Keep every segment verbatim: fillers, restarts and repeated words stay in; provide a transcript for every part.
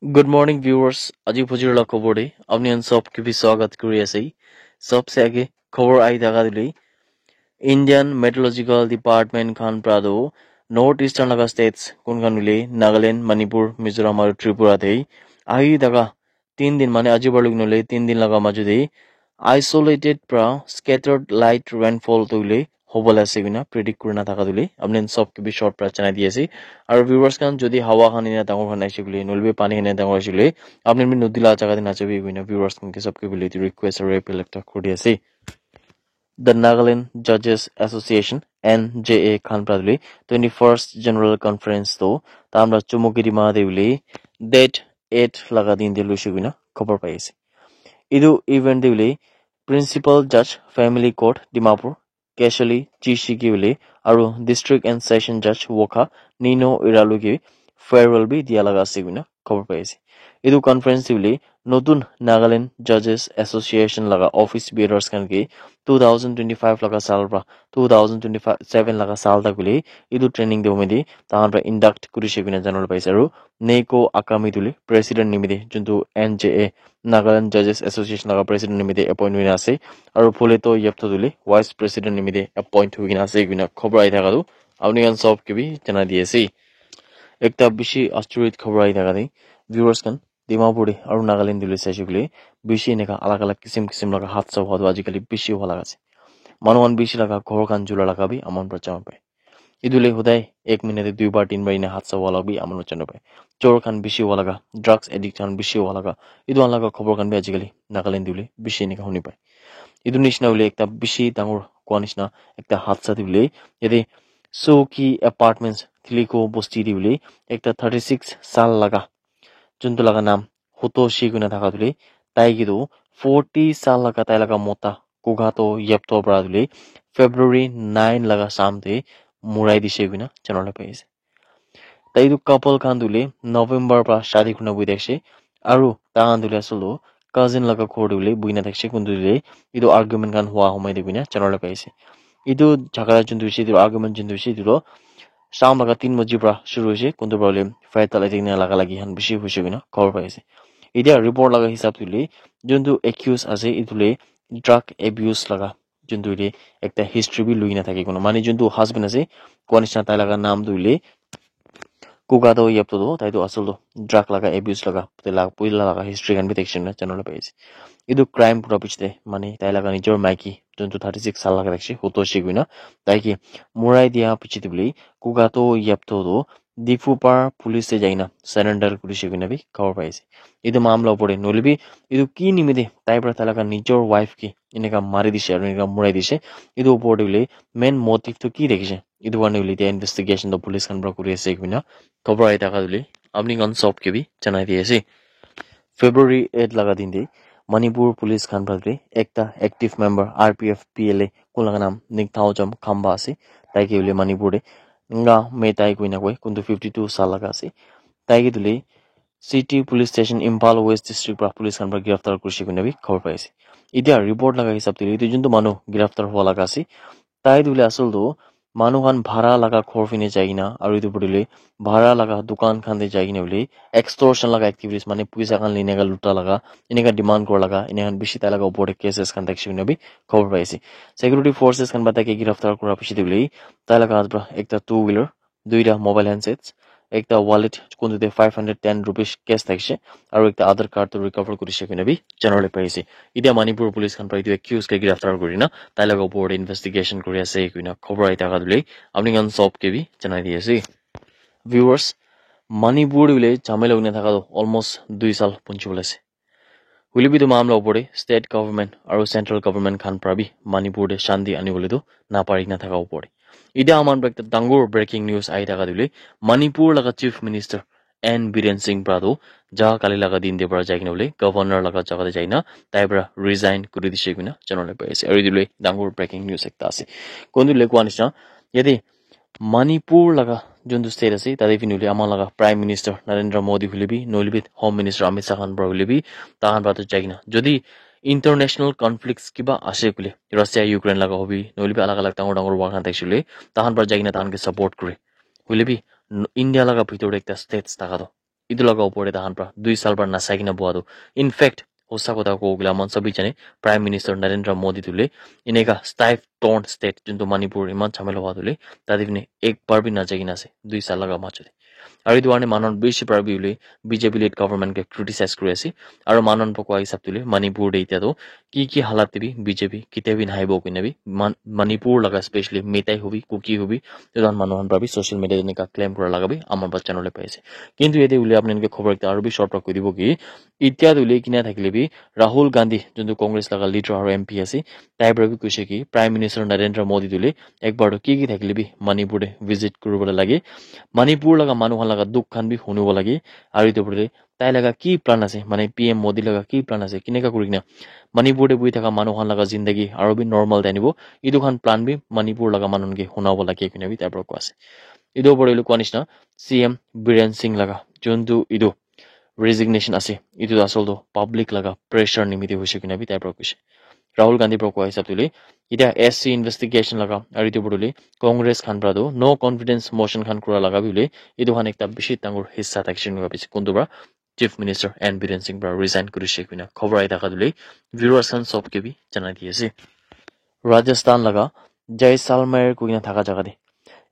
Good morning, viewers. Aji phujir la khobor de apni khan sob ke bhi swagat kuri ase. Sobse age khobor ahi thaka dile, Indian Meteorological Department khan pra do North Eastern laga states kun khan hoile Nagaland, Manipur, Mizoram aru Tripura te ahi thaka tin din, mane aji para luk nole tin din laga maju de isolated pra scattered light rainfall tu hoile hobole ase koina predict kurina thaka tu hoile apni khan sob ke bi short pra janai di ase. Aru viewers khan, jodi hawa khan ena dangor khan aise koile, nohoile bi pani khan ena dangor aise koile, apni khan bi nodi la jaga te najabi koina viewers khan ke sob ke bi etu request aru appeal ekta kuri di ase. The Nagaland Judges Association, N J A khan pra hoile twenty first general conference to tamra Chumukedima te hoile date eight laga din te luise koina khobor pai ase. Etu event te hoile Principal Judge, Family Court, Dimapur, Keshali G C ke hoile aru District and Session Judge Wokha Nino Iralu ke farewell bi dia laga ase koina khobor pai ase. Etu conference te hoile notun Nagaland Judges Association laga office bearers khan ke two thousand twenty five laga saal pra two thousand twenty seven laga saal tak hoile etu training te humai de tahan pra induct kurise koina janabole pai ase. Aru Neko Akami tu hoile president nimite, juntu N J A, Nagaland Judges Association laga president nimite appoint hoina ase, aru Phuleto Yeptho tu hoile vice president nimite appoint hoikena ase koina khobor ahi thaka tu apni khan sob ke bi janai di ase. Ekta bishi astorit khobor ahi thaka de viewers khan, Dimapur te aru Nagaland te hoile saise koile bishi eneka alag alag kisim kisim laga hadsa hua tu ajikali bishi hua laga ase. Manu khan bishi laga ghor khan jula laga bi aman pra jama pai. Etu le hodai ek minute te dui bar tin bar ena hadsa hua la bi aman pra jama pai. Chor khan bishi hua laga, drugs addict khan bishi hua laga, etu khan laga khobor khan bi ajikali Nagaland te hoile bishi eneka huni pai. Etu nishina hoile ekta bishi dangor koa nishina ekta hadsa te hoile yate Soki Apartments Thiliko bosti te hoile ekta thirty six saal laga juntu laga naam Hoto Shi koina thaka tu hoile tai ke tu forty saal laga tai laga mota Kugato Yepto pra tu hoile February nine laga sham te murai dise koina janabole pai ase. Tai etu couple khan tu hoile November pra shadi kurina bohi thakishe, aru tahan tu hoile asol tu cousin laga ghor te hoile buhina thakishe, kuntu hoile etu argument khan hua humai de koina janabole pai ase. Etu jhagara juntu hoishe, etu argument juntu hoishe, etu tu sham laga tin baji pra shuru hoishe, kuntu pra hoile five thirty laga lagi khan bishi hoishe koina khobor pai ase. Etia report laga hisab te hoile juntu accused ase, etu le drug abuse laga juntu hoile ekta history bi lui kena thake koina, mane juntu husband ase, koa nishina tai laga naam tu hoile Kugato Yepto tu, tai tu asol tu drug laga abuse laga, tai laga puila laga history khan bi thakishe koina janabole pai ase. Etu crime pura piche te, mane tai laga nijor maiki juntu thirty six saal laga thakishe, Hoto Shi koina, tai ke murai dia piche te hoile Kugato Yepto tu Diphupar police te jaina surrender kurise koina bi khobor pai ase. Etu mamla opor te nohoile bi etu ki nimite tai pra tai laga nijor wife ke eneka mari dise aru eneka murai dise, etu opor te hoile main motive tu ki thakishe, etu karne hoile etia investigation tu police khan pra kuri ase koina khobor ahi thaka tu hoile apni khan sob ke bi janai di ase. February eight laga din te Manipur police khan pra hoile ekta active member R P F P L A kun laga naam Ningthaojam Khamba ase, tai ke hoile Manipur te Nga Metai koina koi, kuntu fifty two saal laga ase. Tai ke tu hoile City Police Station, Imphal West District pra police khan pra giraftar kurise koina bi khobor pai ase. Etia report laga hisab te hoile etu juntu manu giraftar hua laga ase, tai tu hoile asol tu manu khan bhara laga ghor phine jai kena aru etu opor te hoile bhara laga dukan khan te jai kena hoile extortion laga activities, mane puisa khan loi kena luta laga, eneka demand kura laga, eneka khan bishi tai laga opor te cases khan thakishe koina bi khobor pai ase. Security forces khan pra tai ke giraftar kura piche te hoile tai laga hath pra ekta two wheeler, duita mobile handsets, ekta wallet, kuntu te five hundred ten rupees cash thakishe, aru ekta Aadhaar card tu recover kurise koina bi janabole pai ase. Etia Manipur police khan pra etu accused ke giraftar kurina tai laga opor te investigation kuri ase koina khobor ahi thaka tu hoile apni khan sob ke bi janai di ase. Viewers, Manipur te hoile jhamela hoina thaka tu almost dui saal punchi bole ase. Hoile bi etu mamla opor te state government aru central government khan pra bi Manipur te shanti ani bole tu napari na thaka opor te. Etia aman pra ekta dangor breaking news ahi thaka tu hoile Manipur laga Chief Minister N Biren Singh pra tu ja kali laga din te pra jai kena hoile governor laga jaga te jai kena tai pra resign kuri dise koina janabole pai ase. Aru etu hoile dangor breaking news ekta ase. Kuntu hoile koa nishina yate Manipur laga juntu state ase, tate bi nohoile ama laga Prime Minister Narendra Modi hoile bi, nohoile bi Home Minister Amit Shah khan pra hoile bi, tahan pra tu jai kena, jodi international conflicts kiba ase koile, Russia, Ukraine laga hobi, nohoile bi alag alag dangor dangor war khan thakishe koile, tahan pra jai kena tahan ke support kure. Hoile bi, n-, India laga bhitor te ekta states thaka toh etu laga opor te tahan pra dui sal pra nasai kena boha tu. In fact, hosa kotha kobo koile aman sabi jane, Prime Minister Narendra Modi tu le eneka stiff torn state juntu Manipur eman jhamela howa tu le tate fine ek bar bi najai kena ase dui sal laga majo te. Aru etu karne manu khan bishi para bi hoile B J P led government ke criticize kuri ase. Aru manu khan pra koa hisab tu le Manipur te itya tu ki ki halat te bi B J P ketia bi nahibo koina bi Man- Manipur laga specially Meitei hobi, Kuki hobi, etu khan manu khan pra bi social media te enika claim kura laga bi amar pra janabole pai ase. Kintu yate hoile apni khan ke khobor ekta aru bi short pra koi dibo ki, itya tu hoile kina thakile bi Rahul Gandhi juntu Congress laga leader aru M P ase, tai pra bi koise ki Prime Minister Narendra Modi tu hoile ekbar tu ki ki thakile bi Manipur te visit kuribo lage. Manipur laga manu khan laga dukh khan bi hunibo lage. Aru etu opor te tai laga ki plan ase, mane P M Modi laga ki plan ase, kineka kuri kena Manipur te buhi thaka manu khan laga zindagi aru bi normal te anibo, etu khan plan bi Manipur laga manu khan ke hunabo lage koina bi tai pra koa ase. Etu opor te koa nishina C M Biren Singh laga juntu etu resignation ase, etu asol tu public laga pressure nimite hoise koina bi tai pra koise. Rahul Gandhi pra koa hisab tu le, itya S C investigation laga aru etu opor tu le Congress khan pra tu no confidence motion khan kura laga bi hoile, etu khan ekta bishi dangor hissa thakishe koina bhapise. Kuntu pra Chief Minister N Biren Singh pra resign kurishe koina khobor ahi thaka tu le viewers khan sob ke bi janai di ase. Rajasthan laga Jaisalmer koina thaka jaga te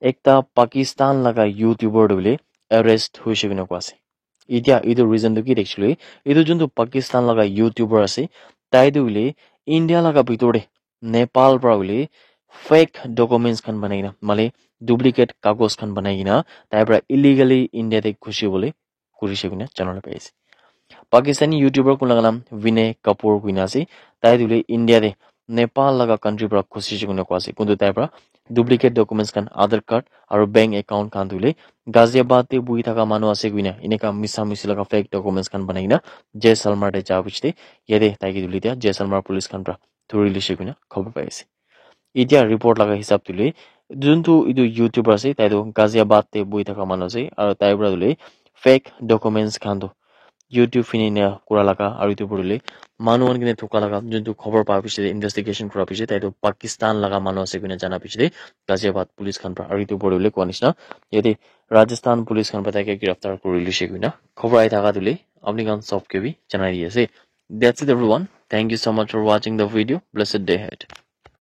ekta Pakistan laga YouTuber tu hoile arrest hoishe koina koa ase. Itya etu reason tu ki dekhishile, etu juntu Pakistan laga YouTuber ase, tai tu hoile India laga bitor te Nepal pra hoile fake documents khan banai kena, male duplicate kagos khan banai kena tai pra illegally India te ghusi bole kurishe koina janabole pai ase. Pakistani YouTuber kun laga naam Vinay Kapoor koina ase. Tai tu hoile India te Nepal laga country pra ghusi she koina koa ase. Kuntu tai pra duplicate documents khan, Aadhaar card aru bank account khan tu hoile Ghaziabad te buhi thaka manu ase koina eneka misa misi laga fake documents khan banai kena Jaisalmer te ja piche te yate tai ke tu hoile itya Jaisalmer police khan pra dhuri lishe koina khobor pai ase. Itya report laga hisab tu hoile juntu etu YouTuber ase, tai tu Ghaziabad te buhi thaka manu ase aru tai pra tu hoile fake documents khan tu YouTube fini ena kura laga aru etu opor te hoile manu khan kene thoka laga juntu khobor pa piche te investigation kura piche te tai tu Pakistan laga manu ase koina jana piche te Ghaziabad police khan pra aru etu opor te hoile koa nishina yate Rajasthan police khan pra tai ke giraftar kuri lishe koina khobor ahi thaka tu hoile apni khan sob ke bi janai di ase. That's it everyone. Thank you so much for watching the video. Blessed day ahead.